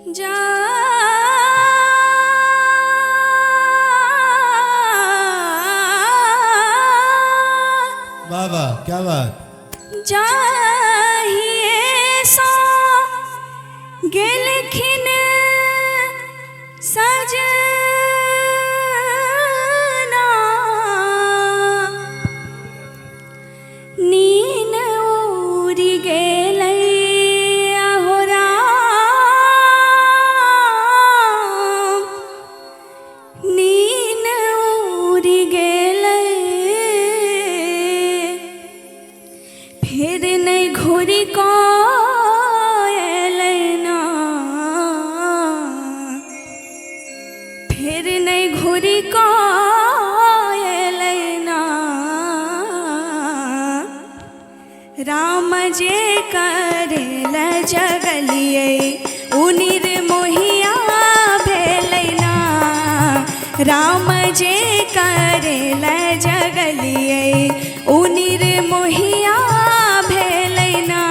जा वाह वाह, क्या बात। जाहिए सो गेलखिन सजना, नीन उड़ि गेलै अहो राम, नीन उड़ि गेलै, फेर नहि घुरि कऽ एलै ना, फेर नहि घुरि कऽ एलै ना, राम जे करै लए जगलियै उ निर्मोहिया भेलै ना, राम जे करै लए जगलियै उ निर्मोहिया भेलै ना,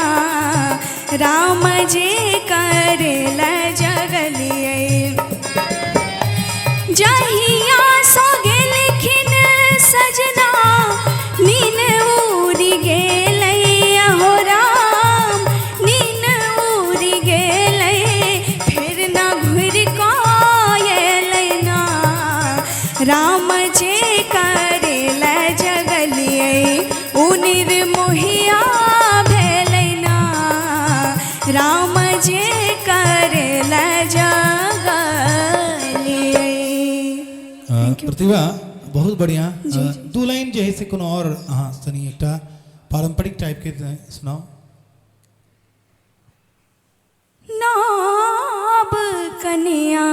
राम जे करै लए जगलियै। जहिया सो गेलखिन सजना, नीन उड़ि गेलै अहो राम, नीन उड़ि गेलै, फेर न घुरि कऽ एलै ना, राम जे करै लए जगलियै उ निर्मोहिया भेलै ना, राम जे करै लए जगलियै। प्रतिभा बहुत बढ़िया। दू लाइन जे है से कोनो और अहाँ तनी एकटा पारंपरिक टाइप के सुनाओ। नाब कनिया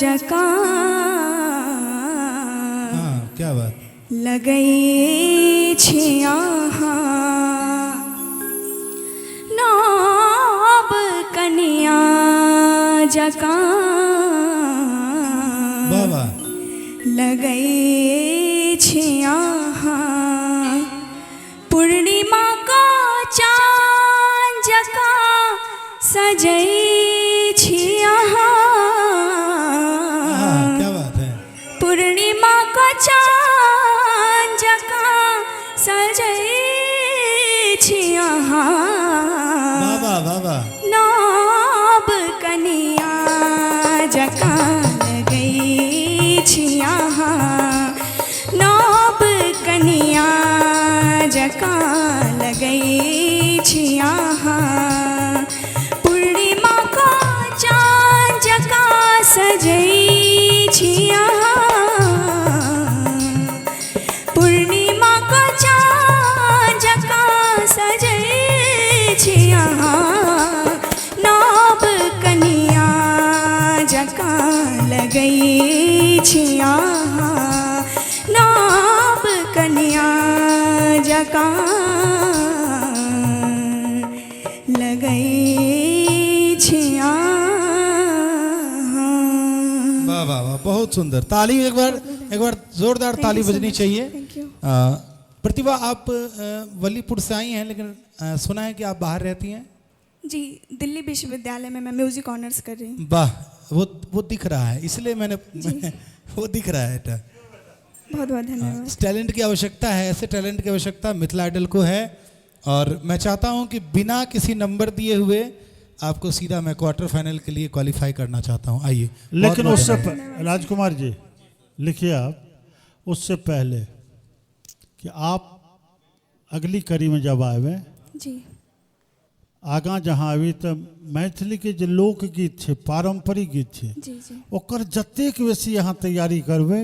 जकाँ हाँ, क्या बात। लगै छी अहाँ, नाब कनिया जकाँ वाह वाह। लगै छी अहाँ, पूर्णिमा का चाँद जकाँ सजै छी अहाँ, हाँ, क्या बात है। पूर्णिमा का चाँद जकाँ सजै छी अहाँ, वाह वाह वाह वाह। नाब कनिया जकाँ लगै छी अहाँ, नाब कनिया जकाँ लगै छी अहाँ, पूर्णिमा का चाँद जकाँ सजै छी अहाँ, पूर्णिमा का चाँद जकाँ सजै छी अहाँ, नाब कनिया जकाँ लगै छी अहाँ, नाब कनिया जकाँ लगै छी अहाँ। वाह वाह वाह, बहुत सुंदर। ताली एक बार जोरदार Thank ताली you so बजनी much. चाहिए। Thank you. प्रतिभा, आप वलीपुर से आई हैं, लेकिन सुना है कि आप बाहर रहती हैं। जी, दिल्ली विश्वविद्यालय में मैं म्यूजिक ऑनर्स कर रही हूँ। वाह, वो दिख रहा है, इसलिए मैंने वो दिख रहा है बेटा। बहुत बहुत धन्यवाद। इस टैलेंट की आवश्यकता है, ऐसे टैलेंट की आवश्यकता मिथिला आइडल को है। और मैं चाहता हूं कि बिना किसी नंबर दिए हुए आपको सीधा मैं क्वार्टर फाइनल के लिए क्वालिफाई करना चाहता हूं। आइए। लेकिन बहुत-बहुत उससे धन्यवाद। राजकुमार जी लिखिए आप, उससे पहले कि आप अगली कड़ी में जब आए जी आगा जहाँ आबी तो मैथिली के जे लोकगीत छै, पारंपरिक गीत छै, जी जी ओकर जतेक बेसी अहाँ तैयारी करबै,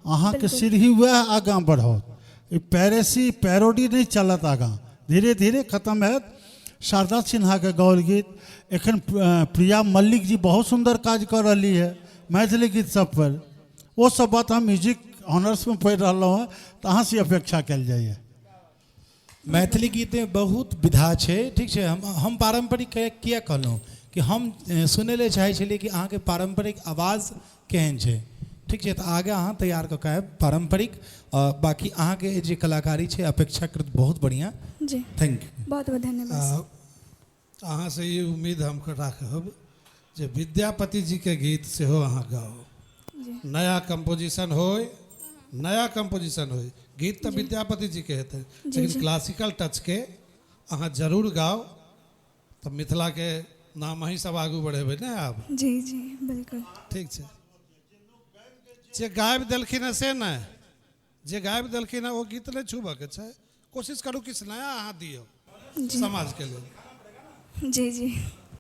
अहाँके सीढ़ी वएह आगाँ बढ़त। ई पैरेसी पैरोडी नहि चलत, आगाँ धीरे धीरे खत्म हैत। शारदा सिन्हा के गाओल गीत एखन प्रिया मल्लिक जी बहुत सुंदर काज कऽ रहली है मैथिली गीत सब पर। ओ सब बात हम म्यूजिक ऑनर्स में पढ़ि रहलहुँ हँ, तऽ अहाँ से अपेक्षा कयल जाइए। मैथिली गीत में बहुत विधा छै, ठीक छै। हम पारंपरिक किया कहलहुँ कि हम सुनै लए चाहै छलियै कि अहाँके पारंपरिक आवाज केहन छै, ठीक छै। तऽ आगे अहाँ तैयार कऽ कऽ आयब पारंपरिक। बाकी अहाँके जे कलाकारी छै अपेक्षाकृत बहुत बढ़िआँ। जी। Thank you. बहुत बहुत धन्यवाद। अहाँ से ई उम्मीद हम राखब जे विद्यापति जी के गीत सेहो अहाँ गाउ। जी। नया कंपोजिशन होय, नया कंपोजिशन होय, गीत तऽ विद्यापति जी के हेतै, लेकिन क्लासिकल टच के अहाँ जरूर गाउ, तऽ मिथिला के नाम अहीं सब आगू बढ़ेबै ने आब। जी जी बिल्कुल। ठीक छै। जे गाबि देलखिन हँ से नहि, जे गाबि देलखिन हँ ओ गीत नहि छुबऽके छै। कोशिश करू किछु नया अहाँ दियौ जी समाजके लेल। जी जी।